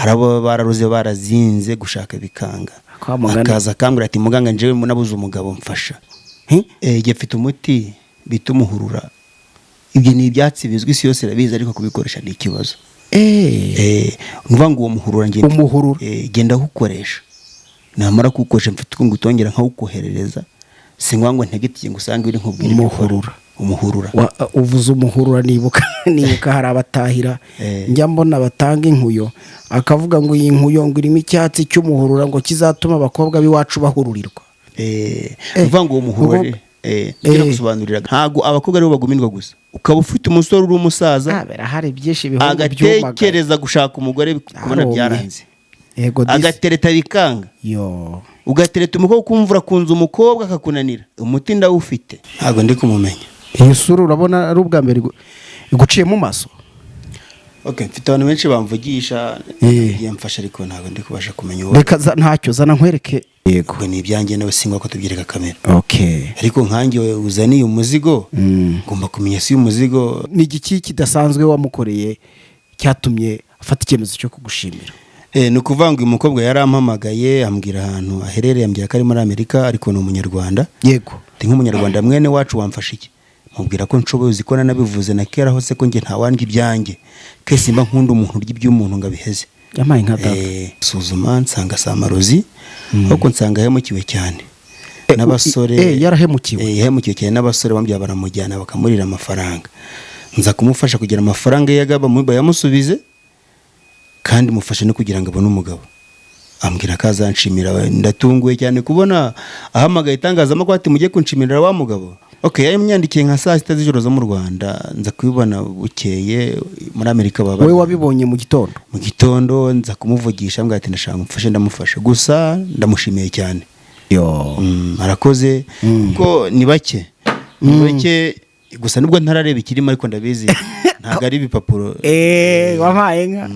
Arabo bararuze, barazinze, gushaka bikanga. Kwa mugani. Akaza akambwira ati: "Muganga, njyewe nabuze umugabo, mfasha." Njye mfite umuti bita umuhurura. Ibyo ni ibyatsi bizwi, isi yose irabizi, ariko kubikoresha ni ikibazo. Ni ukuvuga ngo uwo muhurura ngenda Umuhurura. Genda awukoresha, namara kuwukoresha mfite uko ngutongera nkawukoherereza. Si ngombwa ngo ntegetiye ngo usange uri nkubwire ibyo ukora. Umuhurura. Umuhurura. Uvuze umuhurura nibuka hari abatahira njya mbona batanga inkuyo, akavuga ngo iyi nkuyo ngo irimo icyatsi cy'umuhurura, ngo kizatuma abakobwa b'iwacu bahururirwa. Ni ukuvuga ngo uwo muhurura ngira gusobanurira, ntabwo abakobwa aribo bagumirwa gusa. Ukaba ufite umusore, uri umusaza, Ah, birahari byinshi, ibihugu byumagaye. Agatekereza gushaka umugore, kubona Arumye. byaranze. Yego disi. Agatereta bikanga. Yo. Ugatereta umukobwa, ukumva urakunze umukobwa, akakunanira. Umuti ndawufite, ntabwo ndi kumumenya. Iyi sura urabona ari ubwa mbere iguciye mu maso? Okay, mfite abantu benshi bamvugisha, igihe mfasha, ariko ntabwo ndi kubasha kumenya uwo. Reka ntacyo, zana nkwereke. Yego. Ubwo ni ibyanjye nawe, singwa ko tubyereka kamera. Ariko nkanjye uzaniye umuzigo, ngomba kumenya si umuzigo. Ni igiki kidasanzwe wamukoreye cyatumye afata icyemezo cyo kugushimira? Ni ukuvuga ngo uyu mukobwa yarampamagaye, ambwira ahantu aherereye, ambwira ko ari muri Amerika, ariko ni Umunyarwanda. Ndi nk'Umunyarwanda mwene wacu, wamfasha iki? Mubwira ko nshoboye. Uzi ko nanabivuze na kera hose ko njye ntawandya ibyanjye, kese mba nkunda umuntu urya iby'umuntu ngo abiheze. Yampaye nka data. Suzuma nsanga si amarozi, ahubwo nsanga yahemukiwe cyane n'abasore. Yarahemukiwe. Yahemukiwe cyane n'abasore bambwira, baramujyana bakamurira amafaranga. Nza kumufasha kugira amafaranga ye yagaba bayamusubize, kandi mufashe no kugira ngo abone umugabo. Ambwira ko azanshimira. Ndatunguwe cyane kubona ahamagaye itangazamakuru ati: "Mujye kunshimirira wa mugabo." Okay, yamyandikiye nka saa 6 z'ijoro zo mu Rwanda, nza kubibona bukeye muri Amerika baba. Wowe wabibonye mu gitondo? Mu gitondo nza kumuvugisha, ambwira ati: "Ndashaka umfashe." Ndamufasha. Gusa ndamushimiye cyane. Yo. Arakoze, kuko ni bake, ni bake. Gusa nubwo ntarareba ikirimo, ariko ndabizi ntabwo ari ibipapuro. Wampaye nka.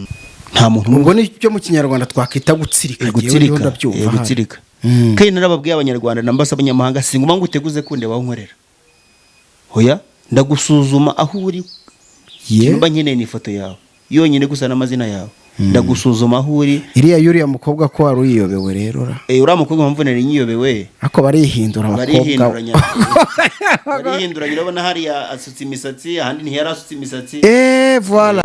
Nta muntu Ubwo ni cyo mu Kinyarwanda twakwita gutsirika. Njyewe Gutsirika. ndiho ndabyumva hano. Gutsirika. Kandi narababwiye Abanyarwanda nambase abanyamahanga, singuma ngo uteguze kundeba aho nkorera. Hoya, ndagusuzuma aho uri. Mba nkeneye ni ifoto yawe yonyine gusa n'amazina yawe, ndagusuzuma aho uri. Iriya y'uriya mukobwa ko wari uyiyobewe rero ra? Uriya mukobwa mpamvu nari nyiyobewe. Ariko barihindura abakobwa. Barihinduranya, barihinduranya. Urabona hariya asutse imisatsi, ahandi ntiyari asutse imisatsi. Voilà.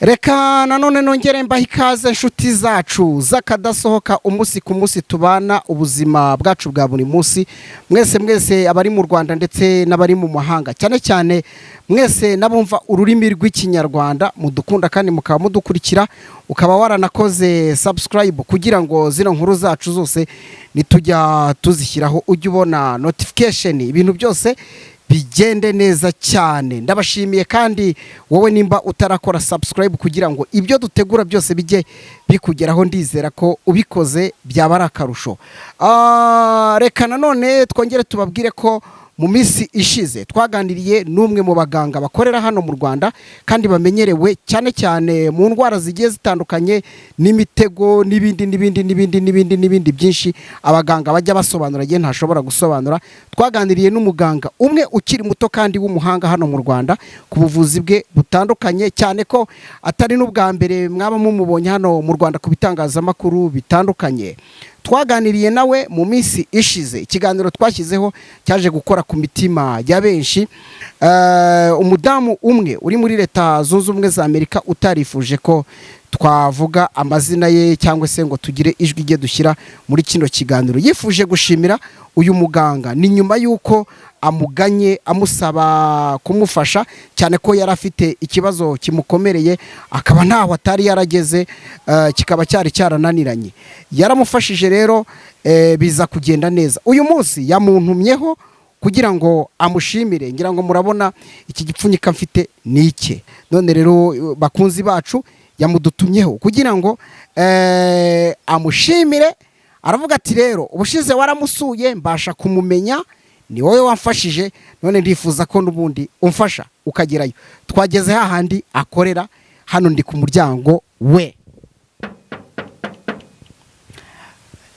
Reka nanone nongere mbahe ikaze, inshuti zacu z'akadasohoka, umunsi ku munsi tubana ubuzima bwacu bwa buri munsi. Mwese mwese, abari mu Rwanda ndetse n'abari mu mahanga, cyane cyane mwese n'abumva ururimi rw'Ikinyarwanda, mudukunda kandi mukaba mudukurikira, ukaba waranakoze subscribe kugira ngo zino nkuru zacu zose nitujya tuzishyiraho ujye ubona notification, ibintu byose bigende neza cyane. Ndabashimiye. Kandi wowe nimba utarakora subscribe kugira ngo ibyo dutegura byose bijye bikugeraho, ndizera ko ubikoze byaba ari akarusho. Reka nanone twongere tubabwire ko mu minsi ishize twaganiriye n'umwe mu baganga bakorera hano mu Rwanda kandi bamenyerewe cyane cyane mu ndwara zigiye zitandukanye n'imitego n'ibindi n'ibindi n'ibindi n'ibindi n'ibindi byinshi abaganga bajya basobanura, igihe ntashobora gusobanura. Twaganiriye n'umuganga umwe ukiri muto kandi w'umuhanga hano mu Rwanda ku buvuzi bwe butandukanye, cyane ko atari n'ubwa mbere mwaba mumubonye hano mu Rwanda ku bitangazamakuru bitandukanye. Twaganiriye nawe mu minsi ishize, ikiganiro twashyizeho cyaje gukora ku mitima ya benshi. Umudamu umwe uri muri Leta Zunze Ubumwe za Amerika utarifuje ko twavuga amazina ye cyangwa se ngo tugire ijwi rye dushyira muri kino kiganiro, yifuje gushimira uyu muganga. Ni nyuma y'uko amuganye amusaba kumufasha, cyane ko yari afite ikibazo kimukomereye, akaba ntaho atari yarageze, kikaba cyari cyarananiranye. Yaramufashije rero, biza kugenda neza. Uyu munsi yamuntumyeho kugira ngo amushimire. Ngira ngo murabona iki gipfunyika mfite ni icye. None rero, bakunzi bacu, yamudutumyeho kugira ngo amushimire. Aravuga ati: "Rero ubushize waramusuye, mbasha kumumenya, ni wowe wamfashije, none ndifuza ko n'ubundi umfasha ukagerayo." Twageze hahandi akorera, hano ndi ku muryango we.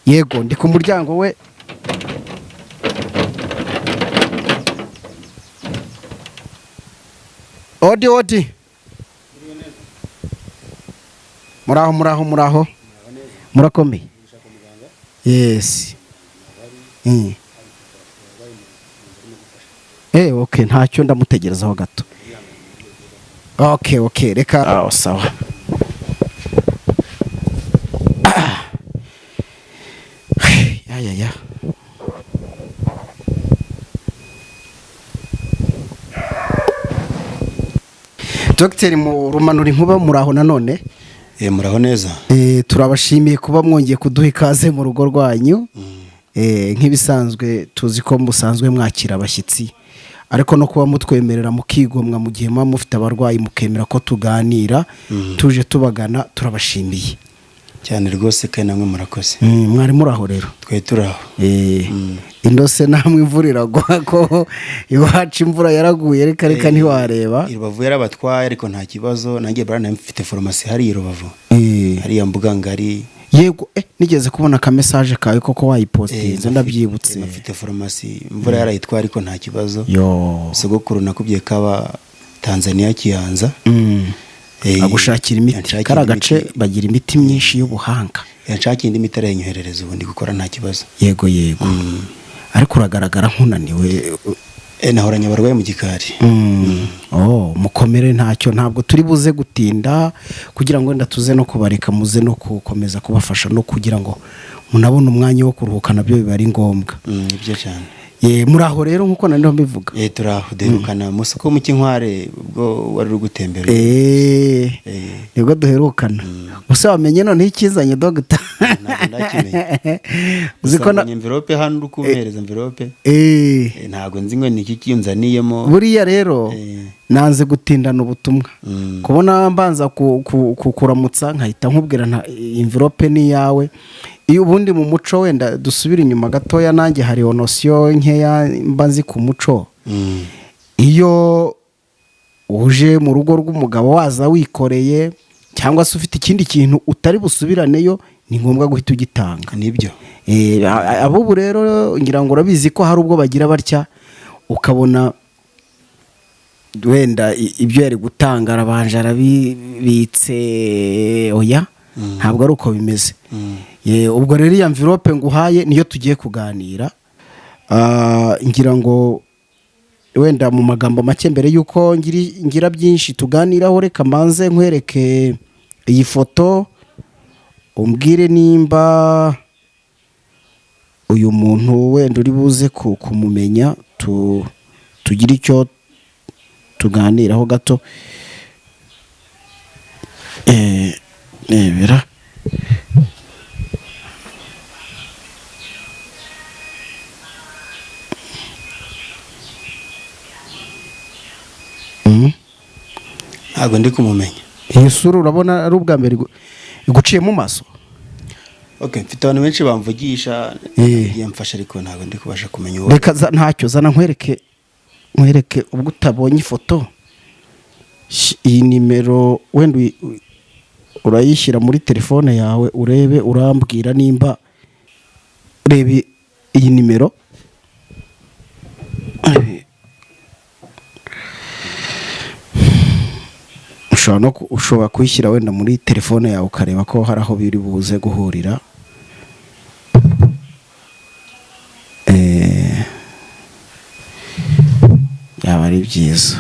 Yego, ndi ku muryango we. Odi, odi! Muraho, muraho, muraho, murakomeye? Yes. Okay, ntacyo, ndamutegerezaho gato. Okay, reka. Ah, sawa. Ah. Ya, ya, ya. Dogiteri mu rumanura inkuba, muraho nanone? Muraho neza. Turabashimiye kuba mwongeye kuduha ikaze mu rugo rwanyu. Nk'ibisanzwe tuzi ko musanzwe mwakira abashyitsi, ariko no kuba mutwemerera mukigomwa mu gihe muba mufite abarwayi, mukemera ko tuganira tuje tubagana, turabashimiye. Cyane rwose, kandi namwe murakoze. Mwari muraho rero? Twari turi aho. Indose namwe imvura iragwa? Ko iwacu imvura yaraguye, reka reka, ntiwareba. I Rubavu yarabatwaye, ariko nta kibazo. Nanjye barana mfite farumasi hariya i Rubavu, hariya mbuga ngari. Yego, nigeze kubona aka message kawe koko wayipostinze, ndabyibutse. Mfite farumasi, imvura yarayitwaye ariko nta kibazo. Yo. Sogokuru nakubwiye kaba Tanzania Kiyanza. Agushakira imiti. Yanshakira Kari agace imiti. bagira imiti myinshi y'ubuhanga. Yanshakiye indi miti, arayinyoherereza, ubu ndi gukora nta kibazo. Yego, ariko uragaragara nk'unaniwe. Nahoranye abarwayi mu gikari. Oh, mukomere, ntacyo, ntabwo turi buze gutinda kugira ngo wenda tuze no kubareka muze no gukomeza kubafasha, no kugira ngo munabone umwanya wo kuruhuka, nabyo biba ari ngombwa. Nibyo cyane. Ye, muri aho rero nk'uko nari mbivuga. Turi aho, duherukana mu isoko mu Kinkware ubwo wari uri gutembera. Nibwo duherukana. Gusa wamenye noneho ikizanye, dogita? Ntabwo ndakimenya. Uzi ko na Usanganye envelope hano, uri kumpereza envelope. Ntabwo nzi ngo ni iki kinzaniyemo. Buriya rero nanze gutindana ubutumwa, kubona mbanza kukuramutsa nkahita nkubwira nta envelope ni iyawe. Iyo ubundi mu muco, wenda dusubire inyuma gatoya, nanjye hari notion nkeya mba nzi ku muco. Iyo uje mu rugo rw'umugabo waza wikoreye cyangwa se ufite ikindi kintu utari busubiraneyo, ni ngombwa guhita ugitanga. Nibyo. Abubu rero ngira ngo urabizi ko hari ubwo bagira batya, ukabona wenda ibyo yari gutanga arabanje arabibitse. Oya, ntabwo ari uko bimeze. Ubwo rero iya envelope nguhaye niyo tugiye kuganira. Ngira ngo wenda mu magambo make, mbere y'uko ngira byinshi tuganiraho, reka mbanze nkwereke iyi foto, umbwire nimba uyu muntu wenda uri buze kumumenya, tugire icyo tuganiraho gato. Nebera. Ntabwo ndi kumumenya. Iyi sura urabona ari ubwa mbere iguciye mu maso? Okay, mfite abantu benshi bamvugisha, yagiye mfasha, ariko ntabwo ndi kubasha kumenya uwo. Reka ntacyo, zana nkwereke ubwo utabonye ifoto. Iyi nimero wenda urayishyira muri telefone yawe urebe, urambwira nimba reba iyi nimero. Ushobora kuyishyira wenda muri telefone yawe ukareba ko hari aho biri buze guhurira. Byaba ari byiza.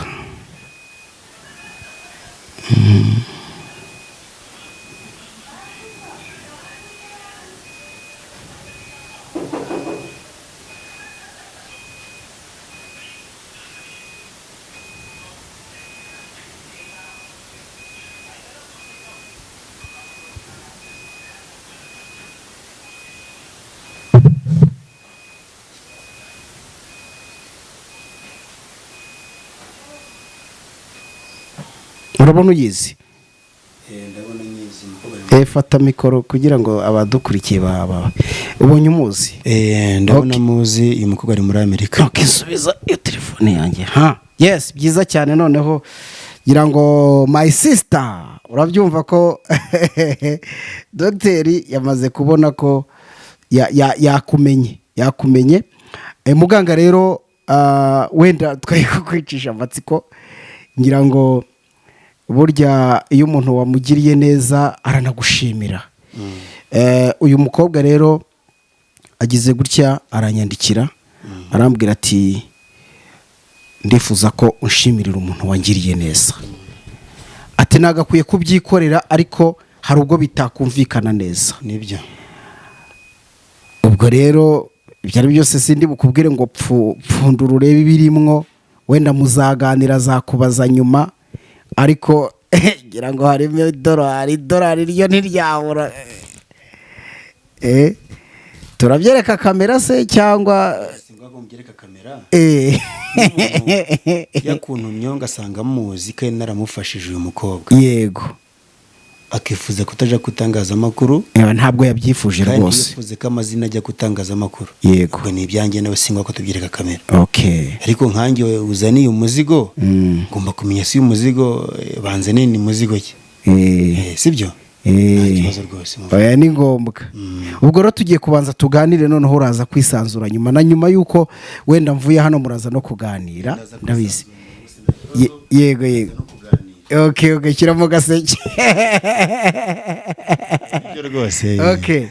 Urabona uyizi? Ndabona nyizi umukobwa. Fata mikoro kugira ngo abadukurikiye baba ubonye umuzi. Ndabona Okay. muzi, uyu mukobwa ari muri Amerika. Okay, subiza iyo telefone yanjye. Ha, yes, byiza cyane. Noneho ngira ngo my sister, urabyumva ko dogiteri yamaze kubona ko Yakumenye. Muganga rero, wenda twari kukwicisha amatsiko. Ngira ngo burya iyo umuntu wamugiriye neza aranagushimira. Uyu mukobwa rero agize gutya aranyandikira, arambwira ati: "Ndifuza ko unshimirira umuntu wangiriye neza." Ati: "Nagakwiye kubyikorera, ariko hari ubwo bitakumvikana neza." Nibyo. Ubwo rero ibyo ari byose sindi bukubwire ngo pfundura urebe ibirimwo. Wenda muzaganira, azakubaza nyuma, ariko ngira ngo harimo idolari. Idolari ryo ntiryabura. Turabyereka kamera se cyangwa? Singombwa mubyereka kamera. Yakuntumyeho ngasanga muzi kandi naramufashije uyu mukobwa, akifuza kutaja ku itangazamakuru. Ntabwo yabyifuje Kandi rwose. yifuze ko amazina ajya ku itangazamakuru. Ubwo ni ibyanjye nawe, singwa ko tubyereka kamera. Ariko nkanjye uzaniye umuzigo, ngomba kumenya si uyu muzigo, banzaniye ni muzigo ki? Sibyo? Nta kibazo rwose. Oya, ni ngombwa. Ubwo rero tugiye kubanza tuganire, noneho uraza kwisanzura nyuma na nyuma y'uko wenda mvuye hano, muraza no kuganira, ndabizi. Yego, okay, shyiramo gaseke. Nibyo rwose. Okay.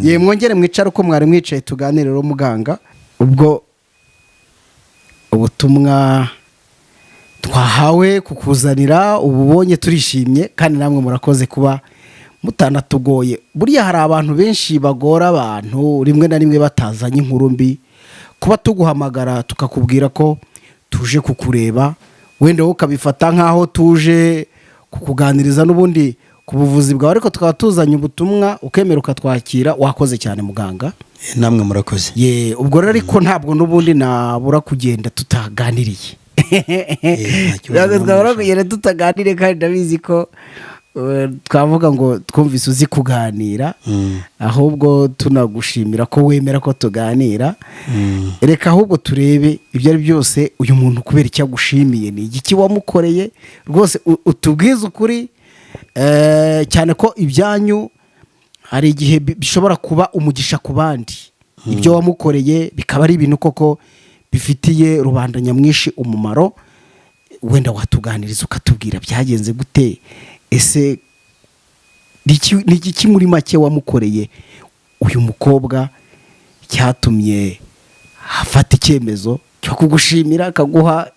Ye, mwongere mwicare uko mwari mwicaye, tuganire rero muganga. Ubwo ubutumwa twahawe kukuzanira ububonye, turishimye kandi namwe murakoze kuba mutanatugoye. Buriya hari abantu benshi bagora abantu rimwe na rimwe batazanye inkuru mbi. Kuba tuguhamagara tukakubwira ko tuje kukureba, wenda wowe ukabifata nk'aho tuje kukuganiriza n'ubundi ku buvuzi bwawe, ariko tukaba tuzanye ubutumwa, ukemera ukatwakira, wakoze cyane muganga. Namwe murakoze. Ye, ubwo rero ariko ntabwo n'ubundi nabura kugenda tutaganiriye. Nta kibazo. Ntabwo twabura Namwe. kugenda tutaganiriye, kandi ndabizi ko twavuga ngo twumvise uzi kuganira. Ahubwo tunagushimira ko wemera ko tuganira. Reka ahubwo turebe ibyo ari byose, uyu muntu kubera icyo agushimiye, ni igiki wamukoreye? Rwose utubwize ukuri, cyane ko ibyanyu hari igihe bishobora kuba umugisha ku bandi, ibyo wamukoreye bikaba ari ibintu koko bifitiye rubanda nyamwinshi umumaro. Wenda watuganiriza ukatubwira byagenze gute? Ese ni iki muri make wamukoreye uyu mukobwa cyatumye afata icyemezo cyo kugushimira, akaguha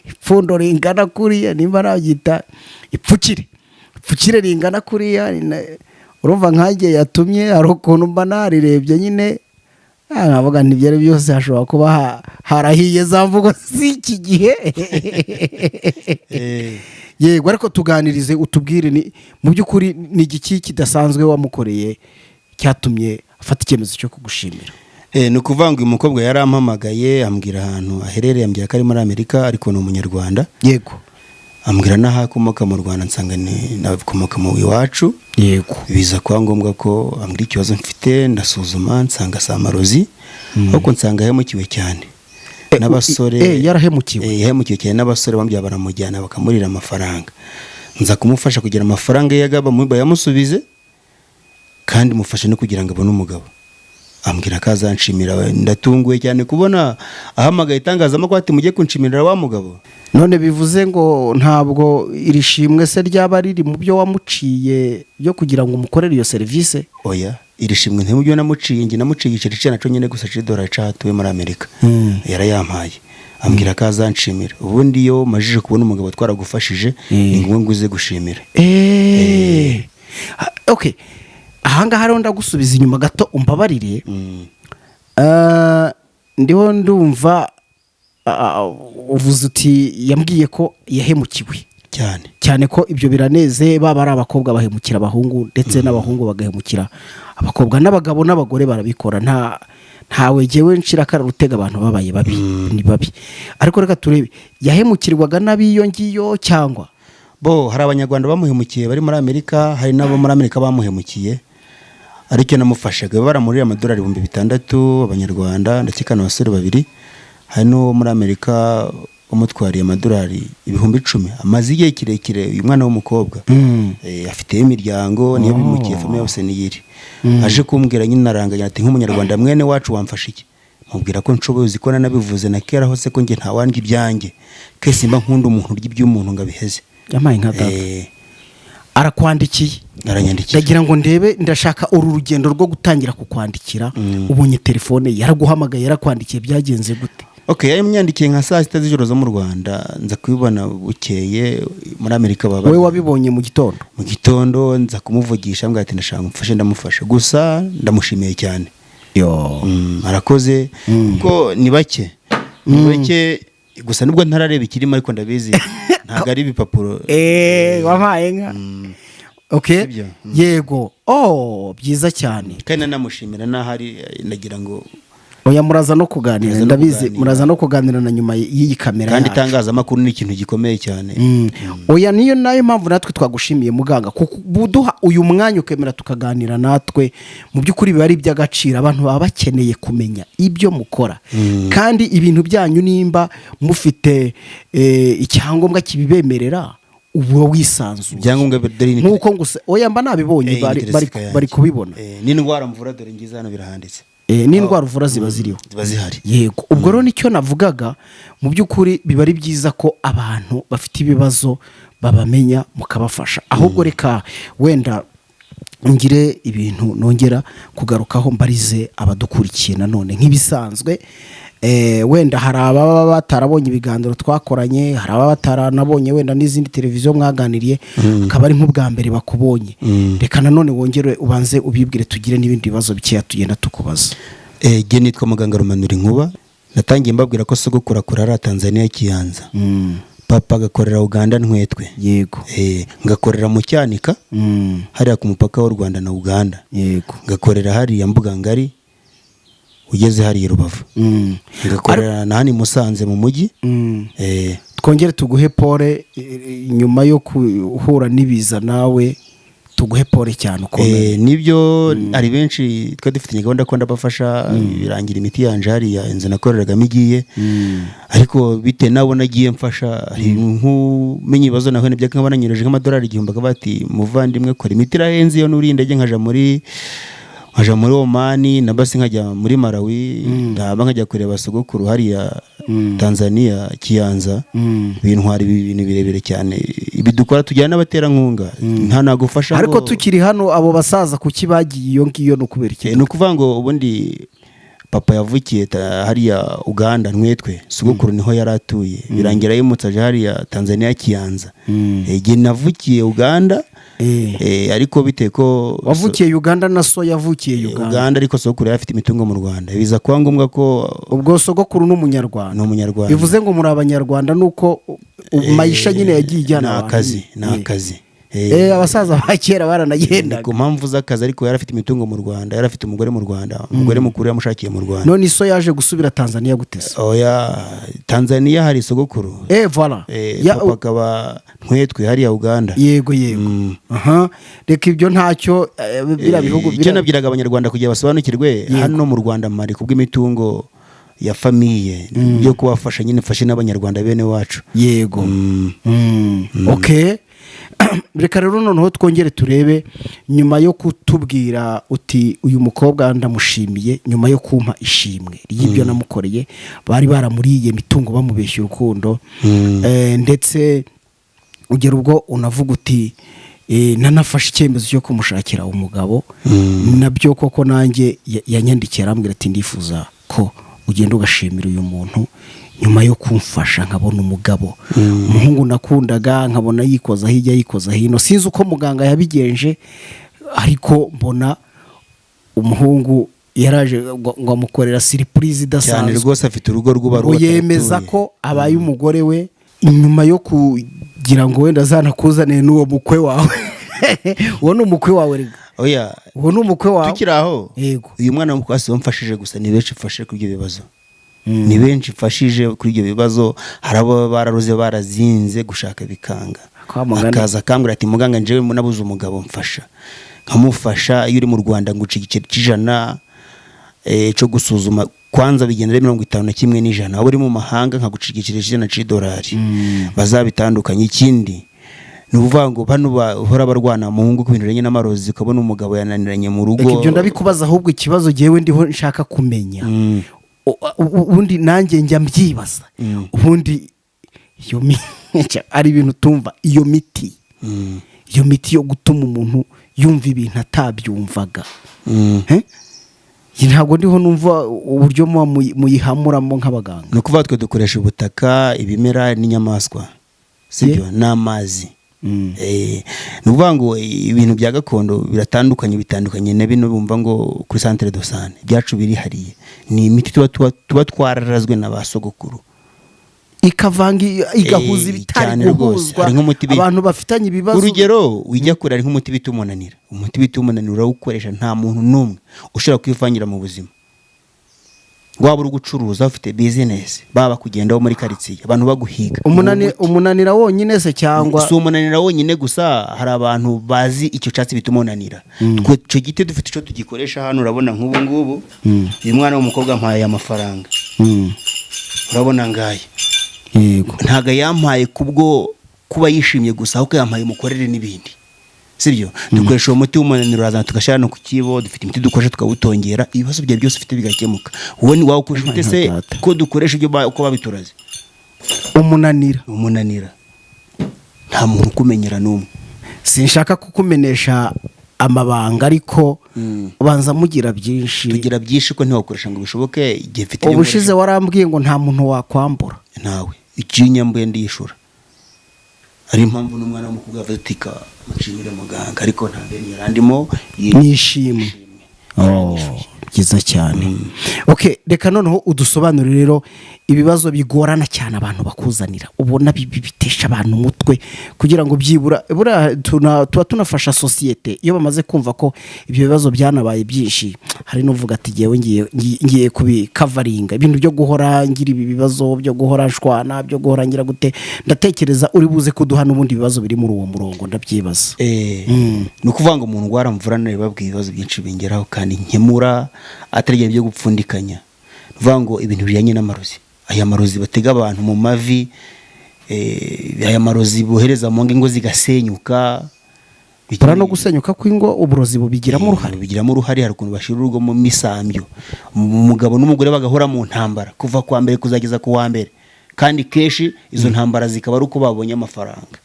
ipfundo ringana kuriya, nimba nabyita ipfukire, ipfukire ringana kuriya? Urumva nkanjye yatumye hari ukuntu mba narirebye nyine, nkavuga nti ibyo ari byose hashobora kuba harahiye za mvugo z'iki gihe. Yego, ariko tuganirize, utubwire ni mu by'ukuri ni igiki kidasanzwe wamukoreye cyatumye afata icyemezo cyo kugushimira? Ni ukuvuga ngo uyu mukobwa yarampamagaye, ambwira ahantu aherereye, ambwira ko ari muri Amerika ariko ni Umunyarwanda. Ambwira n'aho akomoka mu Rwanda, nsanga ni nakomoka mu iwacu. Biza kuba ngombwa ko ambwira ikibazo mfite, ndasuzuma nsanga si amarozi, ahubwo nsanga yahemukiwe cyane n'abasore. Yarahemukiwe? Yahemukiwe cyane n'abasore bambwira, baramujyana bakamurira amafaranga. Nza kumufasha kugira amafaranga ye bayamusubize, kandi mufashe no kugira ngo abone umugabo. Ambwira ko azanshimira. Ndatunguwe cyane kubona ahamagaye itangazamakuru ati: "Mujye kunshimirira wa mugabo." None bivuze ngo ntabwo iri shimwe se ryaba riri mu byo wamuciye byo kugira ngo umukorere iyo serivisi? Oya, iri shimwe nti mu byo namuciye. Njye namuciye igiceri cye naco nyine gusa c'idolari c'ahatuye muri Amerika. Yarayampaye, ambwira ko azanshimira. Ubundi iyo majije kubona umugabo twaragufashije, ni ngombwa ngo uze gushimira. Okay, ahangaha rero ndagusubiza inyuma gato, umbabarire. Ndiho ndumva uvuze uti yambwiye ko yahemukiwe cyane. Cyane ko ibyo biraneze, baba ari abakobwa bahemukira abahungu, ndetse n'abahungu bagahemukira abakobwa, n'abagabo n'abagore barabikora. Ntawe jyewe nshira akara rutega, abantu babaye babi ni babi. Ariko reka turebe, yahemukirwaga n'abiyo ngiyo cyangwa? Bo hari Abanyarwanda bamuhemukiye bari muri Amerika, hari n'abo muri Amerika bamuhemukiye, ariko namufashaga baramuriye amadolari 6000 Abanyarwanda, ndetse kandi abasore babiri. Hari n'uwo muri Amerika wamutwariye amadolari 10,000, amaze igihe kirekire. Uyu mwana w'umukobwa afiteyo imiryango, niyo bimukiye, famille yose niyiri. Aje kumbwira nyine aranganya ati: "Nk'umunyarwanda mwene wacu wamfasha iki?" Mubwira ko nshoboye, uzi ko nanabivuze na kera hose ko njye ntawandya ibyanjye, kese mba nkunda umuntu urya iby'umuntu ngo abiheze. Yampaye nka data. Arakwandikiye? Aranyandikira. Ndagira ngo ndebe, ndashaka uru rugendo rwo gutangira kukwandikira. Ubonye telefone, yaraguhamagaye, yarakwandikiye, byagenze gute? Okay, yaranyandikiye nka saa 6 z'ijoro zo mu Rwanda, nza kubibona bukeye muri Amerika baba. Wowe wabibonye mu gitondo? Mu gitondo nza kumuvugisha, mbwira ati: "Ndashaka umfashe." Ndamufasha, gusa ndamushimiye cyane. Yo. Arakoze kuko ni bake, ni bake gusa, nubwo ntarareba ikirimo ariko ndabizi ntabwo ari ibipapuro. Wampaye nka, okay. Sibyo? Yego, oh, byiza cyane. Kandi nanamushimira n'ahari, ndagira ngo Oya, muraza no kuganira. Muraza no Ndabizi. kuganira. Muraza no kuganira na nyuma y'iyi kamera Kandi yacu. itangazamakuru ni ikintu gikomeye cyane. Oya, niyo nayo mpamvu natwe twagushimiye muganga, kuko buduha uyu mwanya ukemera tukaganira natwe. Mu by'ukuri biba ari iby'agaciro, abantu baba bakeneye kumenya ibyo mukora kandi ibintu byanyu, nimba mufite icyangombwa kibibemerera, uba wisanzuye. Ibyangombwa dore ni Nk'uko ngusa, oya, mba nabibonye. Ni certificate yanjye. Bari kubibona. N'indwara mvura dore ngize hano birahanditse. N'indwara uvura ziba ziriho. Ziba zihari. Yego, ubwo rero nicyo navugaga, mu by'ukuri biba ari byiza ko abantu bafite ibibazo babamenya mukabafasha. Ahubwo reka wenda ngire ibintu nongera kugarukaho, mbarize abadukurikiye nanone nk'ibisanzwe. Wenda hari ababa batarabonye ibiganiro twakoranye, hari ababa bataranabonye wenda n'izindi televiziyo mwaganiriye, akaba ari nk'ubwa mbere bakubonye. Reka nanone wongere ubanze ubibwire, tugire n'ibindi bibazo bikeya tugenda tukubaza. Jye nitwa muganga Rumanura Inkuba. Natangiye mbabwira ko sogokuru akorera Tanzania Kiyanza, papa agakorera Uganda Ntwetwe. Ngakorera mu Cyanika, hariya ku mupaka w'u Rwanda na Uganda. Ngakorera hariya Mbuga Ngari, ugeze hariya i Rubavu. Ngakorera na hano i Musanze mu mujyi. Twongere tuguhe pole nyuma yo guhura n'ibiza, nawe tuguhe pole cyane ukomeye. Nibyo, hari benshi twari dufitanye gahunda ko ndabafasha, birangira imiti yanje hariya inzu nakoreragamo igiye, ariko bitewe n'abo nagiye mfasha, hari nk'umenya ibibazo nahuye nabyo, nkaba nanyureje nk'amadolari 1000, akavuga ati: "Muvandimwe, kora imiti irahenze, iyo nuriye indege nkaja muri Omani na basi nkajya muri Malawi, ndaba nkajya kureba sogokuru hariya Tanzania Kiyanza, bintwara ibi bintu birebire cyane." Ibi dukora tujyana n'abaterankunga, nta nagufasha Ariko tukiri hano, abo basaza kuki bagiye iyo ngiyo? Ni ukubera iki? Ni ukuvuga ngo ubundi papa yavukiye hariya Uganda Ntwetwe, sogokuru niho yari atuye, birangira yimutse aje hariya Tanzania Kiyanza. Jye navukiye Uganda. Ariko bitewe ko Wavukiye Uganda na so yavukiye Uganda? Uganda, ariko sogokuru yari afite imitungo mu Rwanda, biza kuba ngombwa ko Ubwo sogokuru ni umunyarwanda? Ni umunyarwanda. Bivuze ngo muri abanyarwanda, nuko mayisha nyine yagiye ijyana Ni abantu. akazi, ni akazi. Abasaza ba kera Ni baranagendaga. ku mpamvu z'akazi, ariko yari afite imitungo mu Rwanda, yari afite umugore mu Rwanda, umugore mukuru yamushakiye mu Rwanda. None iso yaje gusubira Tanzania gute se? Oya, Tanzania hari sogokuru. Voilà. Papa akaba Ntwetwe hariya Uganda. Yego. Aha, reka ibyo ntacyo, biriya bihugu Icyo nabwiraga abanyarwanda kugira basobanukirwe, hano mu Rwanda mari kubw'imitungo ya famille yo kubafasha nyine, mfashe n'abanyarwanda bene wacu. Yego. Okay, reka rero noneho twongere turebe, nyuma yo kutubwira uti: "Uyu mukobwa ndamushimiye nyuma yo kumpa ishimwe ry'ibyo namukoreye, bari baramuriye imitungo bamubeshya urukundo." Ndetse ugera ubwo unavuga uti: "Nanafashe icyemezo cyo kumushakira umugabo." Nabyo koko nanjye yanyandikiye arambwira ati: "Ndifuza ko ugenda ugashimira uyu muntu nyuma yo kumfasha nkabona umugabo, umuhungu nakundaga, nkabona yikoza hirya yikoza hino, sinzi uko muganga yabigenje, ariko mbona umuhungu yaraje ngo amukorera surprise Cyane. idasanzwe." Rwose afite urugo Ngo rw'ubaruwa. yemeza ko abaye umugore we nyuma yo kugira ngo wenda azanakuzanire n'uwo mukwe wawe. Uwo ni umukwe wawe rega. Oya. Uwo ni umukwe wawe. Tukiri aho, Yego. uyu mwana w'umukobwa si we mfashije gusa, ni benshi mfashije kuri ibyo bibazo, ni benshi mfashije kuri ibyo bibazo. Hari abo baba bararuze barazinze gushaka bikanga, Kwa muganga. akaza akambwira ati: "Muganga, njyewe nabuze umugabo, mfasha." Nkamufasha. Iyo uri mu Rwanda nguca igiceri cy'ijana cyo gusuzuma, kwanza bigenda ari 51 n'ijana. Waba uri mu mahanga nkaguca igiceri cy'ijana c'idolari, bazabitandukanye. Ikindi Ni ukuvuga ngo bano bahora barwana mu ngo ku bintu bijyanye n'amarozi, ukabona umugabo yananiranye mu rugo. Reka ibyo ndabikubaza, ahubwo ikibazo jyewe ndiho nshaka kumenya, ubundi nanjye njya mbyibaza, ubundi iyo ari ibintu tumva, iyo miti, iyo miti yo gutuma umuntu yumva ibintu atabyumvaga. Eh? Iyi ntabwo ndiho numva uburyo muba muyihamuramo nk'abaganga. Ni ukuvuga twe dukoresha ubutaka, ibimera n'inyamaswa, sibyo, n'amazi. Ni ukuvuga ngo ibintu bya gakondo biratandukanye, bitandukanye na bino bumva ngo kuri centre de santé. Ibyacu birihariye, ni imiti tuba twararazwe na ba sogokuru. Ikavanga, igahuza ibitari Cyane rwose. guhuzwa. Hari nk'umuti Abantu bafitanye ibibazo. Urugero wijya kure, hari nk'umuti bita umunanira. Umuti bita umunanira urawukoresha, nta muntu n'umwe ushobora kwivangira mu buzima, waba uri gucuruza, ufite bizinesi, baba kugendaho muri karitsiye, abantu baguhiga. Umunanira wonyine se cyangwa? Si umunanira wonyine gusa, hari abantu bazi icyo cyatsi bita umunanira. Twe icyo giti dufite icyo tugikoresha hano. Urabona nk'ubu ngubu uyu mwana w'umukobwa ampaye amafaranga, urabona ngaya. Ntabwo yampaye kubwo kuba yishimye gusa, ahubwo yampaye umukorere n'ibindi, sibyo? Dukoresha uwo muti w'umunaniro, urazana tugashyira hano ku kibo. Dufite imiti dukoresha tukawutongera, ibibazo byawe byose ufite bigakemuka. Wowe ni wawukoresha ute se? Data. Ko dukoresha ibyo uko babituraze. Umunanira. Umunanira, nta muntu ukumenyera n'umwe. Sinshaka kukumenesha amabanga, ariko ubanza mugira byinshi. Tugira byinshi, ko ntiwakoresha ngo bishoboke igihe mfite ibyo Ubushize nkoresha. warambwiye ngo nta muntu wakwambura. Ntawe. Icyo nyambuye ndiyishura. Ari impamvu n'umwana w'umukobwa yavuze ati: "Ka mushimire muganga," ariko nta deni yari andimo. Nishimwe. Oh, byiza cyane. Okay, reka noneho udusobanurire rero ibibazo bigorana cyane abantu bakuzanira, ubona bitesha abantu umutwe, kugira ngo byibura buriya tuba tunafasha sosiyete. Iyo bamaze kumva ko ibyo bibazo byanabaye byinshi, hari n'uvuga ati: "Ngewe ngiye kubikavaringa, ibintu byo guhora ngira ibi bibazo, byo guhora nshwana, byo guhora ngira gute." Ndatekereza uri buze kuduha n'ubundi bibazo biri muri uwo murongo, ndabyibaza. Ni ukuvuga ngo umuntu ndwara mvura babwiye ibibazo byinshi bingeraho kandi nkemura, atari ibyo gupfundikanya. Ni ukuvuga ngo ibintu bijyanye n'amarozi, aya marozi batega abantu mu mavi, aya marozi bohereza mu ngo zigasenyuka. Buriya no gusenyuka kw'ingo uburozi bubigiramo uruhare? Bigiramo uruhare. Hari ukuntu bashyira urugo mu misambyo, umugabo n'umugore bagahora mu ntambara kuva ku wa mbere kuzageza ku wa mbere, kandi kenshi izo ntambara zikaba ari uko babonye amafaranga.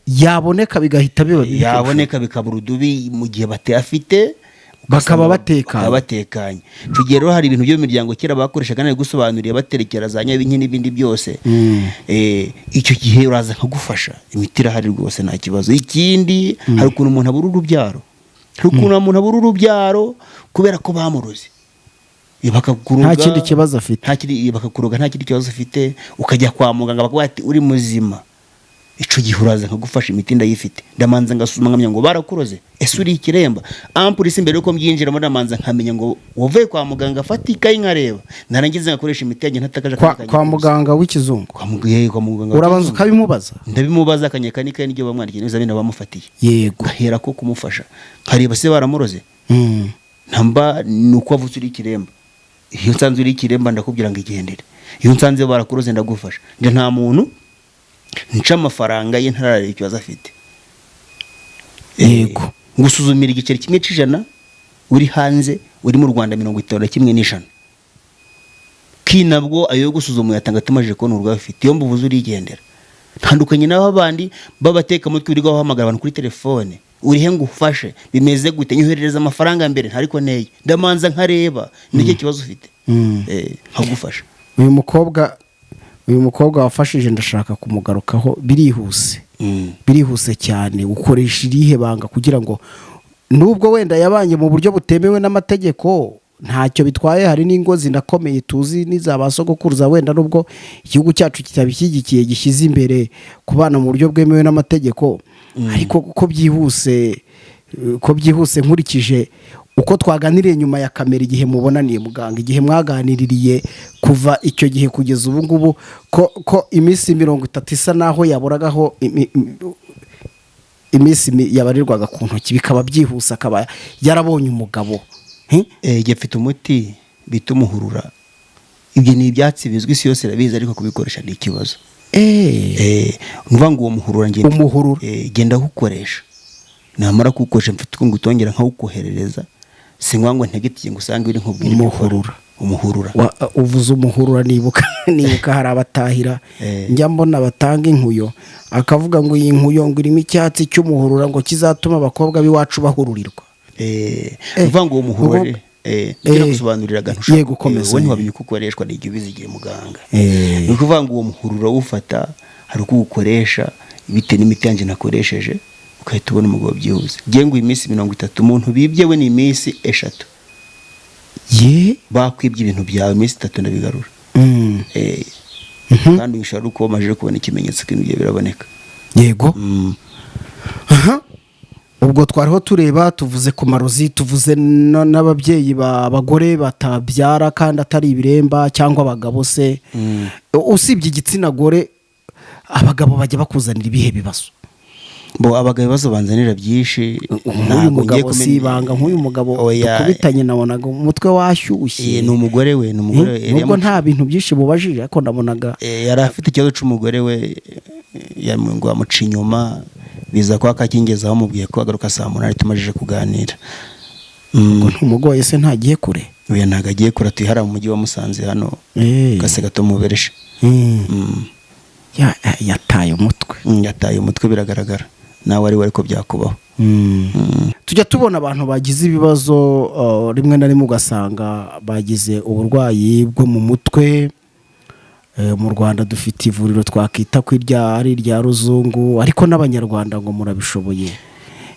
Yaboneka bigahita biba bibi. Yaboneka bikaba urudubi, mu gihe batayafite Bakaba ugasanga batekanye. bakaba batekanye. Icyo gihe rero hari ibintu byo mu miryango kera bakoreshaga gusobanuriye, baterekera za nyabinki n'ibindi byose. Icyo gihe uraza nkagufasha, imiti irahari rwose, nta kibazo. Ikindi, hari ukuntu umuntu abura urubyaro, hari ukuntu umuntu abura urubyaro kubera ko bamuroze. Bakakuroga. Nta kindi kibazo afite. Nta kindi, bakakuroga nta kindi kibazo ufite, ukajya kwa muganga bakavuga ati: "Uri muzima." Icyo gihe uraza nkagufasha, imiti ndayifite. Ndamanza ngasuzuma nkamenya ngo barakuroze, ese uri ikiremba? Ampurisi mbere yuko mbyinjiramo ndamanza nkamenya ngo wavuye kwa muganga, afata ikayi nkareba, narangiza ngakoresha imiti yanjye ntatakaje akanya Kwa kose. muganga w'ikizungu? Kwa muganga Urabanza w'ikizungu. ukabimubaza? Ndabimubaza, akanyeka n'ikayi n'ibyo bamwandikiye n'ibizamini bamufatiye, ngahera ko kumufasha nkareba se baramuroze. Ntamba ni uko wavutse uri ikiremba. Iyo nsanze uri ikiremba ndakubwira ngo igendere, iyo nsanze barakuroze ndagufasha. Njye nta muntu nca amafaranga ye ntarareba ikibazo afite. Ngusuzumira igiceri kimwe cy'ijana uri hanze, uri mu Rwanda 51 n'ijana ki, nabwo ayo yo gusuzuma uyatanga tumajije kubona uburwayi ufite. Iyo mbuvuze urigendera. Ntandukanye n'abo bandi b'abatekamutwe wirirwa bahamagara abantu kuri telefone: "Urihe ngo ufashe? Bimeze gute? Nyoherereza amafaranga mbere." Ntariko neye, ndamanza nkareba nicyo kibazo ufite, nkagufasha. Uyu mukobwa wafashije ndashaka kumugarukaho birihuse, birihuse cyane. Ukoresha irihe banga kugira ngo, nubwo wenda yabanye mu buryo butemewe n'amategeko, ntacyo bitwaye, hari n'ingo zinakomeye tuzi n'iza ba sogokuruza, wenda nubwo igihugu cyacu kitabishyigikiye, gishyize imbere kubana mu buryo bwemewe n'amategeko, ariko ko byihuse nkurikije uko twaganiriye nyuma ya kamera, igihe mubonaniye muganga, igihe mwaganiririye, kuva icyo gihe kugeza ubu ngubu, ko iminsi 30 isa naho yaburagaho iminsi yabarirwaga ku ntoki, bikaba byihuse akaba yarabonye umugabo? Njye mfite umuti bita umuhurura. Ibyo ni ibyatsi bizwi, isi yose irabizi, ariko kubikoresha ni ikibazo. Nuvuga ngo uwo muhurura ngenda Umuhurura. Genda awukoresha, namara kuwukoresha mfite uko ngutongera nkawukoherereza, si ngombwa ngo ntegetiye ngo usange uri nkubwire ibyo ukora. Umuhurura. Umuhurura. Uvuze umuhurura nibuka hari abatahira njya mbona batanga inkuyo, akavuga ngo iyi nkuyo ngo irimo icyatsi cy'umuhurura ngo kizatuma abakobwa b'iwacu bahururirwa. Uvuga ngo uwo muhurura ngira gusobanurira agantu. Yego, komeza. Wowe ntiwamenye uko ukoreshwa, ni igihe ubizigiye muganga. Ni ukuvuga ngo uwo muhurura uwufata, hari uko uwukoresha bitewe n'imiti yanjye nakoresheje, ugahita ubona umugabo byihuse. Ngiye ngo iminsi 30, umuntu bibye we ni iminsi 3. Ye? Bakwibye ibintu byawe, iminsi 3 ndabigarura. Kandi ushobora uko wamajije kubona ikimenyetso ko ibintu byawe biraboneka. Aha. Ubwo twariho tureba, tuvuze ku marozi, tuvuze n'ababyeyi b'abagore batabyara kandi atari ibiremba cyangwa abagabo se. Usibye igitsina gore, abagabo bajya bakuzanira ibihe bibazo? Bo abagabo ibibazo banzanira byinshi. Nk'uyu Ntabwo ngiye mugabo si kumenya- ibanga, nk'uyu mugabo Oya. dukubitanye nabonaga umutwe washyushye. Ni umugore we, ni umugore we. Nubwo nta bintu byinshi mubajije, ariko nabonaga Yari afite ikibazo cy'umugore we, ngo amuca inyuma, biza kuba kakingezaho, amubwiye ko agaruka saa 8 tumajije kuganira. Ngo ntumugoye se, ntagiye kure? Oya, ntabwo agiye kure, atuye hariya mu mujyi wa Musanze hano kase gato mubereshe. Yataye umutwe. Yataye umutwe biragaragara, nawe ari we ariko byakubaho. Tujya tubona abantu bagize ibibazo, rimwe na rimwe ugasanga bagize uburwayi bwo mu mutwe. Mu Rwanda dufite ivuriro twakita ko irya ari irya ruzungu, ariko n'Abanyarwanda ngo murabishoboye.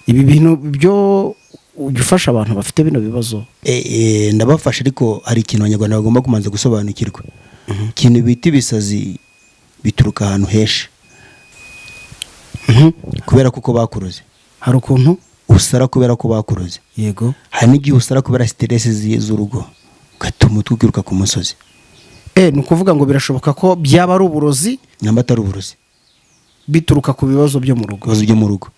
Ibi bintu byo ujya ufasha abantu bafite bino bibazo? Ndabafasha, ariko hari ikintu Abanyarwanda bagomba kubanza gusobanukirwa. Ikintu bita ibisazi bituruka ahantu henshi, kubera kuko bakuroze. Hari ukuntu usara kubera ko bakuroze. Hari n'igihe usara kubera stress z'urugo, ugatuma umutwe ukiruka ku musozi. Ni ukuvuga ngo birashoboka ko byaba ari uburozi? Nyamba atari uburozi. Bituruka ku bibazo byo mu rugo. Ibibazo byo mu rugo.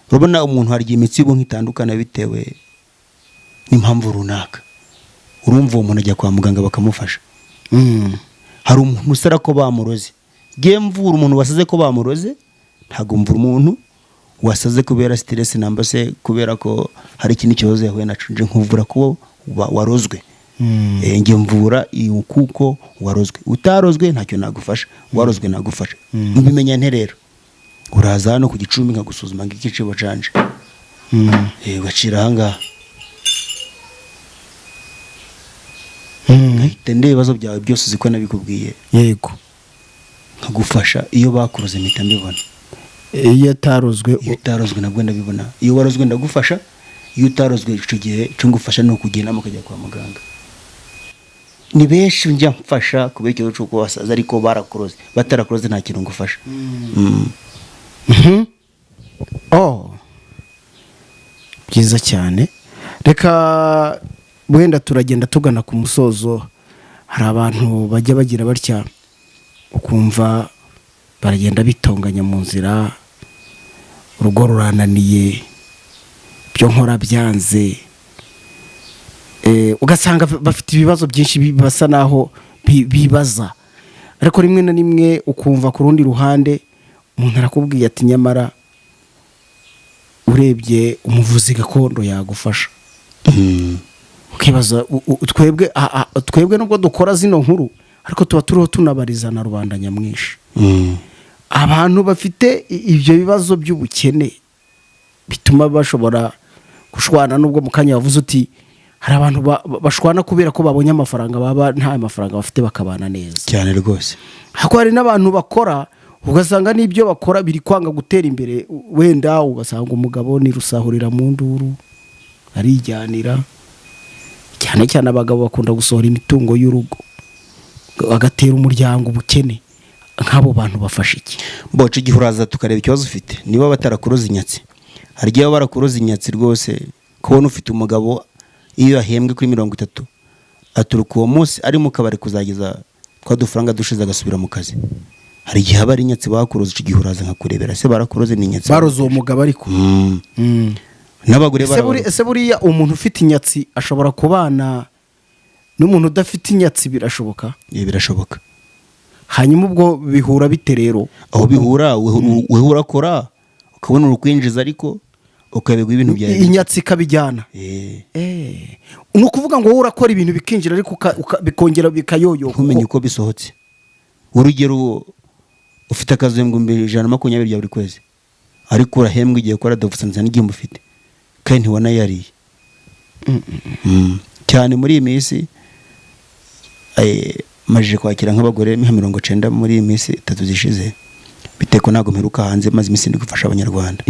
Urabona umuntu hari igihe imitsi y'ubwonko itandukana bitewe n'impamvu runaka, urumva uwo muntu ajya kwa muganga bakamufasha. Hari umuntu usara ko bamuroze. Ngiye mvura umuntu wasaze ko bamuroze, ntabwo mvura umuntu wasaze kubera stress namba se kubera ko hari ikindi kibazo yahuye naco. Nje nkuvura ko warozwe. Ngiye mvura kuko warozwe. Utarozwe ntacyo nagufasha, warozwe nagufasha. Mbimenya nte rero? Uraza hano ku gicumbi nkagusuzuma ngo igiciro canje. Ugacira ahangaha, ngahita ndeba ibibazo byawe byose, uzi ko nabikubwiye. Nkagufasha. Iyo bakuroze mpita mbibona. Iyo atarozwe? Iyo utarozwe nabwo ndabibona. Iyo warozwe ndagufasha, iyo utarozwe icyo gihe icyo ngufasha ni ukugira inama ukajya kwa muganga. Ni benshi njya mfasha kubera ikibazo cy'uko basaza ariko barakuroze. Batarakuroze nta kintu ngufasha. Oh, byiza cyane. Reka wenda turagenda tugana ku musozo. Hari abantu bajya bagira batya, ukumva baragenda bitonganya mu nzira: urugo rurananiye, ibyo nkora byanze. Ugasanga bafite ibibazo byinshi basa naho bibaza, ariko rimwe na rimwe ukumva ku rundi ruhande umuntu arakubwiye ati: nyamara urebye umuvuzi gakondo yagufasha. Ukibaza twebwe nubwo dukora zino nkuru, ariko tuba turiho tunabariza na rubanda nyamwinshi. Abantu bafite ibyo bibazo by'ubukene bituma bashobora gushwana, nubwo mu kanya wavuze uti hari abantu bashwana kubera ko babonye amafaranga, baba nta mafaranga bafite bakabana neza. Cyane rwose. Ariko hari n'abantu bakora, ugasanga n'ibyo bakora biri kwanga gutera imbere, wenda ugasanga umugabo ni rusahurira mu nduru, arijyanira. Cyane cyane abagabo bakunda gusohora imitungo y'urugo, bagatera umuryango ubukene. Nk'abo bantu bafashe iki? Boca igihe uraza tukareba ikibazo ufite, niba batarakuroza inyatsi. Hari igihe baba barakuroza inyatsi rwose. Kubona ufite umugabo, iyo yahembwe kuri 30, aturuka uwo munsi ari mu kabari kuzageza twa dufaranga dushize agasubira mu kazi. Hari igihe aba ari inyatsi bakuroza. Icyo gihe uraza nkakurebera se barakuroze ni inyatsi. Baroze uwo mugabo ariko. N'abagore Ese barabaroza. Ese buriya umuntu ufite inyatsi ashobora kubana n'umuntu udafite inyatsi? Birashoboka? Birashoboka. Hanyuma ubwo bihura bite rero? Aho bihura, wewe urakora ukabona uri kwinjiza, ariko ukabigwa ibintu byawe. Inyatsi ikabijyana. Ni ukuvuga ngo wowe urakora ibintu bikinjira, ariko bikongera bikayoyoka. Ntumenye uko bisohotse. Urugero, ufite akazi 120,000 bya buri kwezi, ariko urahembwa, igihe ukora dovusanza n'igihumbi ufite kandi ntiwanayariye. Cyane muri iyi minsi majije kwakira nk'abagore nka 90 muri iyi minsi 3 zishize, bitewe ko ntabwo mperuka hanze, maze iminsi ndi gufasha Abanyarwanda.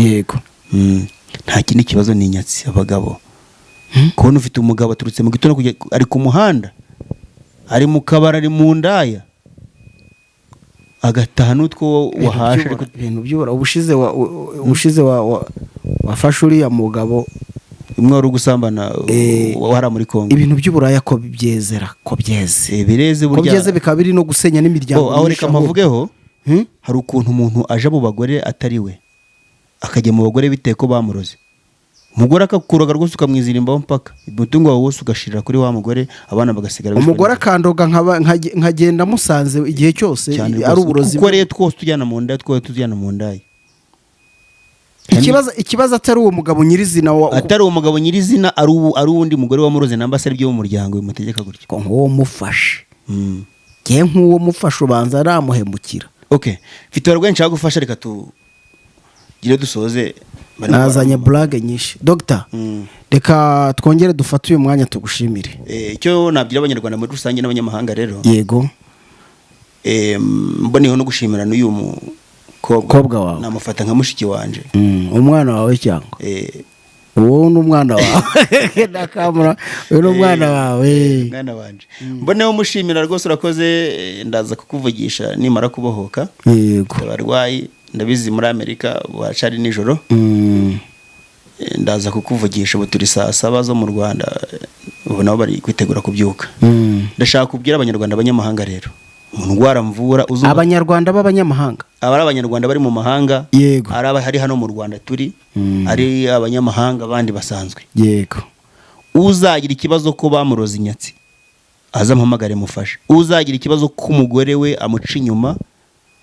Nta kindi kibazo, ni inyatsi. Abagabo, kubona ufite umugabo aturutse mu gitondo ari ku muhanda, ari mu kabari, ari mu ndaya, agataha n'utwo wahashe ariko. Ibintu by'ubura. Ubushize wafashe uriya mugabo. Umwe wari ugusambana wari muri Kongo. Ibintu by'uburaya ko byezera, ko byeze. Bireze. Ko Burya byeze, bikaba biri no gusenya n'imiryango Oh, aho myinshi reka ahubwo. mpavugeho. Hmm? Hari ukuntu umuntu aje mu bagore atari we, akajya mu bagore bitewe ko bamuroze. Umugore akakuroga rwose, ukamwizirimbaho mpaka umutungo wawe wose ugashirira kuri wa mugore, abana bagasigara bishwe Umugore n'inzara. akandoga nkagenda musanze igihe cyose. Cyane Ari rwose. uburozi. Kuko rero twose tujyana mu nda, twose tujyana mu ndaya. Ikibazo atari uwo mugabo nyirizina wa Atari uwo mugabo nyirizina, ari uwundi mugore wamuroze, namba se ari byo mu muryango bimutegeka gutyo. Ngo nk'uwo mufashe, ngewe nk'uwo mufashe ubanza namuhemukira. Okay, mfite abarwayi nshaka gufasha, reka tugire dusoze. Barimo Nazanye baramama. Burage nyinshi, dogita. Reka twongere dufate uyu mwanya tugushimire. Icyo nabwira Abanyarwanda muri rusange n'abanyamahanga rero, Yego. Mboneyeho no gushimira n'uyu mukobwa. Mukobwa wawe. Namufata nka mushiki wanje. Umwana wawe cyangwa uwo ni umwana wawe nakamura, uyu ni umwana wawe. Mwana wanje, mboneyeho mushimira rwose, urakoze. Ndaza kukuvugisha nimara kubohoka. Abarwayi ndabizi muri Amerika bacari nijoro. Ndaza kukuvugisha, ubu turi saa 7 zo mu Rwanda, ubu nabo bari kwitegura kubyuka. Ndashaka kubwira Abanyarwanda, abanyamahanga rero, mu ndwara mvura uzumva Abanyarwanda b'abanyamahanga. Aba ari Abanyarwanda bari mu mahanga, ari abari hano mu Rwanda turi, ari abanyamahanga bandi basanzwe, uzagira ikibazo ko bamuroza inyatsi aza ampamagare mufashe. Uzagira ikibazo ko umugore we amuca inyuma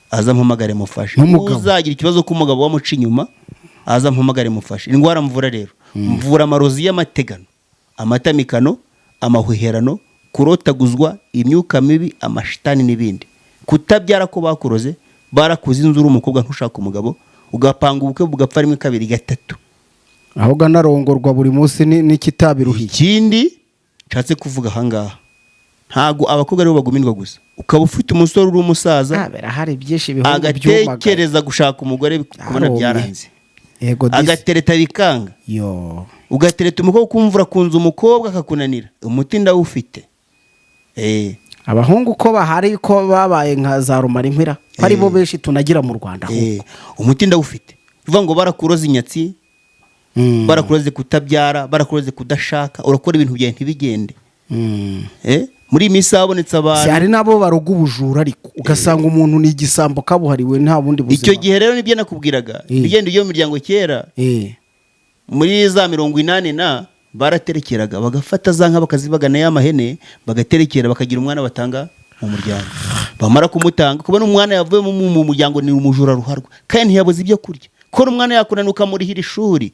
aza ampamagare mufashe. N'umugabo. Uzagira ikibazo ko umugabo we amuca inyuma aza ampamagare mufashe. Indwara mvura rero, mvura amarozi y'amategano, amatamikano, amahweherano, kurotaguzwa, imyuka mibi, amashitani n'ibindi, kutabyara ko bakuroze, barakuze inzu uri umukobwa ntushaka umugabo, ugapanga ubukwe bugapfa rimwe, kabiri, gatatu. Ahubwo anarongorwa buri munsi n'ikitabiruhiye. Ikindi nshatse kuvuga ahangaha, ntabwo abakobwa aribo bagumirwa gusa. Ukaba ufite umusore uri umusaza, Birahari byinshi, ibihugu byumagaye. agatekereza gushaka umugore, kubona Arumye. byaranze, Yego disi. agatereta bikanga, Yo. ugatereta umukobwa ukumva urakunze umukobwa akakunanira, umuti ndawufite. Abahungu ko bahari, ko babaye nka za rumarinkwira, ko ari bo benshi tunagira mu Rwanda ahubwo. Umuti ndawufite. Uvuga ngo barakuroza inyatsi, barakuroze kutabyara, barakuroze kudashaka, urakora ibintu byawe ntibigende. Muri iyi minsi habonetse Si abantu. Hari n'abo baroga ubujura, ariko ugasanga umuntu ni igisambo kabuhariwe, nta bundi buzima. Icyo gihe rero nibyo nakubwiraga, ibigenda byo mu miryango kera, muri za 80 na baraterekeraga, bagafata za nka bakazibagana y'amahene, bagaterekera, bakagira umwana batanga mu muryango. Bamara kumutanga, kubona umwana yavuye mu muryango ni umujura ruharwa, kandi ntiyabuze ibyo kurya. Kubona umwana yakunaniye ukamurihira ishuri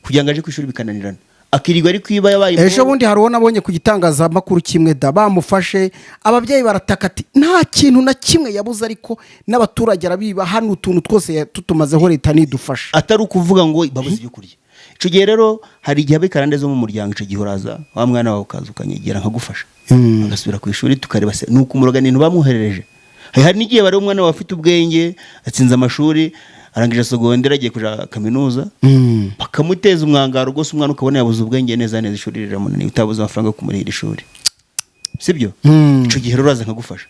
kugira ngo aje ku ishuri bikananirana, akirirwa ari kwiba, yabaye Ejo imfungwa. bundi hari uwo nabonye ku gitangazamakuru kimwe da, bamufashe, ababyeyi barataka ati nta kintu na kimwe yabuze, ariko n'abaturage arabiba hano, utuntu twose tutumazeho, leta nidufasha. Atari ukuvuga ngo babuze ibyo kurya. Icyo gihe rero hari igihe haba ikarande zo mu muryango. Icyo gihe uraza wa mwana wawe, ukaza ukanyegera nkagufasha, agasubira ku ishuri, tukareba se ni ukumuroga, ni ibintu bamwoherereje. Hari n'igihe bareba umwana wawe afite ubwenge, atsinze amashuri, arangije sogonderi, agiye kuja kaminuza, bakamuteza umwangaro rwose, umwana ukabona yabuze ubwenge neza neza, ishuri riramunaniye, utabuze amafaranga yo kumurihira ishuri, sibyo? Icyo gihe rero uraza nkagufasha.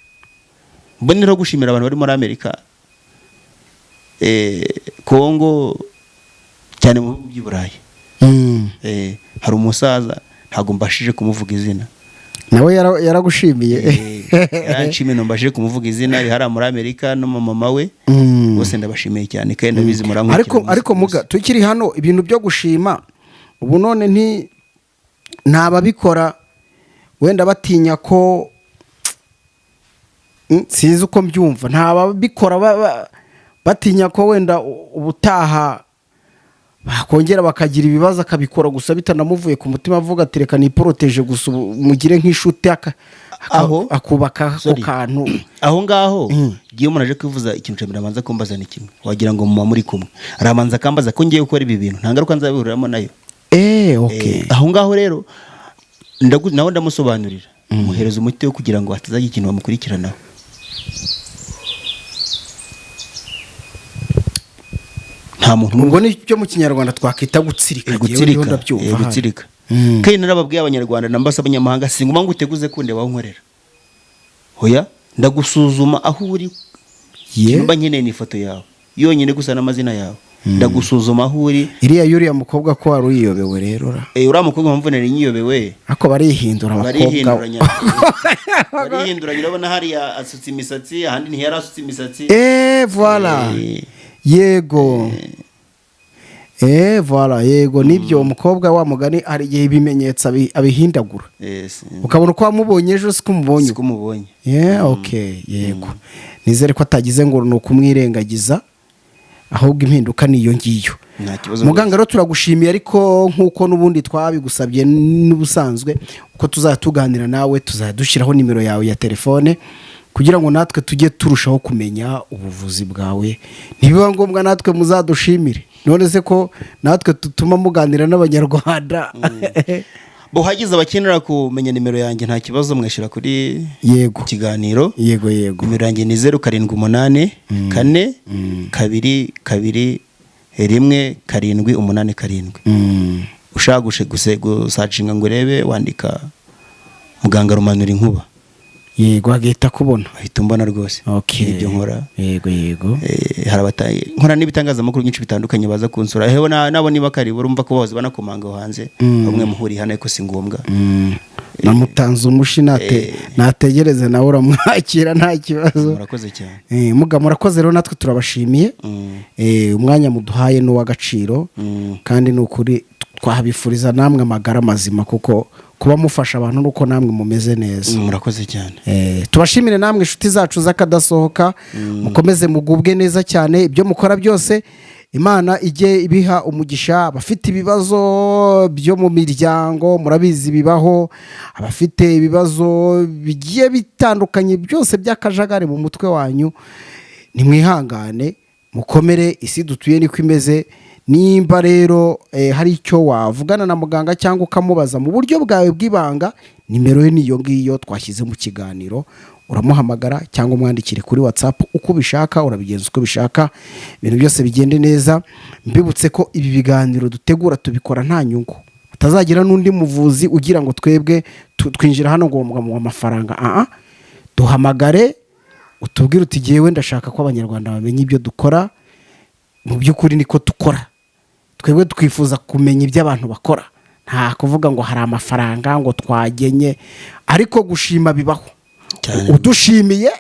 Mboneraho gushimira abantu bari muri Amerika, Kongo, cyane mu bihugu by'i Burayi. Hari umusaza, ntabwo mbashije kumuvuga izina. Nawe yaragushimiye. Yaranshimiye, mbashije kumuvuga izina, ari hariya muri Amerika, no mama we. Bose ndabashimiye cyane, kandi ndabizi murankurikira Ariko umunsi ariko ku munsi. Muga tukiri hano, ibintu byo gushima ubu none ntababikora wenda batinya ko Sinzi uko mbyumva, nta babikora batinya ko wenda ubutaha bakongera bakagira ibibazo, akabikora gusa bitanamuvuye ku mutima, avuga ati: "Reka niporoteje gusa, ubu mugire nk'inshuti," Aho? akubaka ako Sorry. kantu. Aho ngaho, igihe umuntu aje kwivuza, ikintu cya mbere abanza kumbaza ni kimwe, wagira ngo muba muri kumwe, arabanza akambaza ko ngiye gukora ibi bintu, nta ngaruka nzabihuriramo nayo. Okay. Aho ngaho rero nawe ndamusobanurira, muhereza umuti wo kugira ngo hatazagira ikintu bamukurikiranaho. Nta muntu n'umwe. Ubwo ni byo mu Kinyarwanda twakwita gutsirika. Njyewe ndiho Gutsirika. ndabyumva hano. Gutsirika. Kandi narababwiye Abanyarwanda nambase abanyamahanga, singuma ngo uteguze kundeba aho nkorera, hoya, ndagusuzuma aho uri. Mba nkeneye ni ifoto yawe yonyine gusa n'amazina yawe, ndagusuzuma aho uri. Iriya y'uriya mukobwa ko wari uyiyobewe rero ra? Uriya mukobwa mpamvu nari nyiyobewe. Ariko barihindura abakobwa. Barihinduranya, barihinduranya. Urabona hariya asutse imisatsi, ahandi ntiyari asutse imisatsi. Voilà. Yego, voilà, yego, nibyo. Umukobwa wa mugani hari igihe ibimenyetso abihindagura, ukabona uko wamubonye ejo siko umubonye. Siko umubonye. Yeah, okay, yego, nizere ko atagize ngo ni ukumwirengagiza, ahubwo impinduka ni iyo ngiyo. Nta kibazo. Muganga, rero turagushimiye, ariko nk'uko n'ubundi twabigusabye n'ubusanzwe, uko tuzajya tuganira nawe tuzajya dushyiraho nimero yawe ya telefone kugira ngo natwe tujye turushaho kumenya ubuvuzi bwawe. Nibiba ngombwa natwe muzadushimire, none se ko natwe tutuma muganira n'Abanyarwanda. Bo hagize abakenera kumenya nimero yanjye, nta kibazo, mwashyira kuri kiganiro. Yego. Nimero yanjye ni 0784221787. Ushaka gusacinga ngo urebe, wandika muganga Rumanura Inkuba. Yego, agahita kubona. Ahita umbona rwose. Ibyo nkora. Yego. Hari nkora n'ibitangazamakuru byinshi bitandukanye baza kunsura, hewe nabo niba karibu, urumva ko bahoze banakomanga aho hanze. Bamwe muhuriye hano, ariko si ngombwa. Namutanze umushi, nategereze nawe uramwakira, nta kibazo. Murakoze cyane. Muga murakoze rero, natwe turabashimiye. Umwanya muduhaye ni uw'agaciro. Kandi ni ukuri twahabifuriza namwe amagara mazima, kuko kuba mufasha abantu nuko namwe mumeze neza. Murakoze cyane. Tubashimire namwe inshuti zacu z'akadasohoka, mukomeze mugubwe neza cyane, ibyo mukora byose Imana ijye ibiha umugisha. Abafite ibibazo byo mu miryango, murabizi bibaho, abafite ibibazo bigiye bitandukanye byose by'akajagari mu mutwe wanyu, nimwihangane, mukomere, isi dutuye niko imeze. Nimba rero hari icyo wavugana na muganga cyangwa ukamubaza mu buryo bwawe bw'ibanga, nimero ye ni iyo ngiyo twashyize mu kiganiro, uramuhamagara cyangwa umwandikire kuri WhatsApp, uko ubishaka urabigenza uko ubishaka, ibintu byose bigende neza. Mbibutse ko ibi biganiro dutegura tubikora nta nyungu, hatazagira n'undi muvuzi ugira ngo twebwe twinjira hano ngo muha amafaranga. Aha duhamagare utubwire uti: "Jyewe ndashaka ko Abanyarwanda bamenya ibyo dukora." Mu by'ukuri niko dukora twebwe, twifuza kumenya ibyo abantu bakora, nta kuvuga ngo hari amafaranga ngo twagenye, ariko gushima bibaho. Cyane. Udushimiye.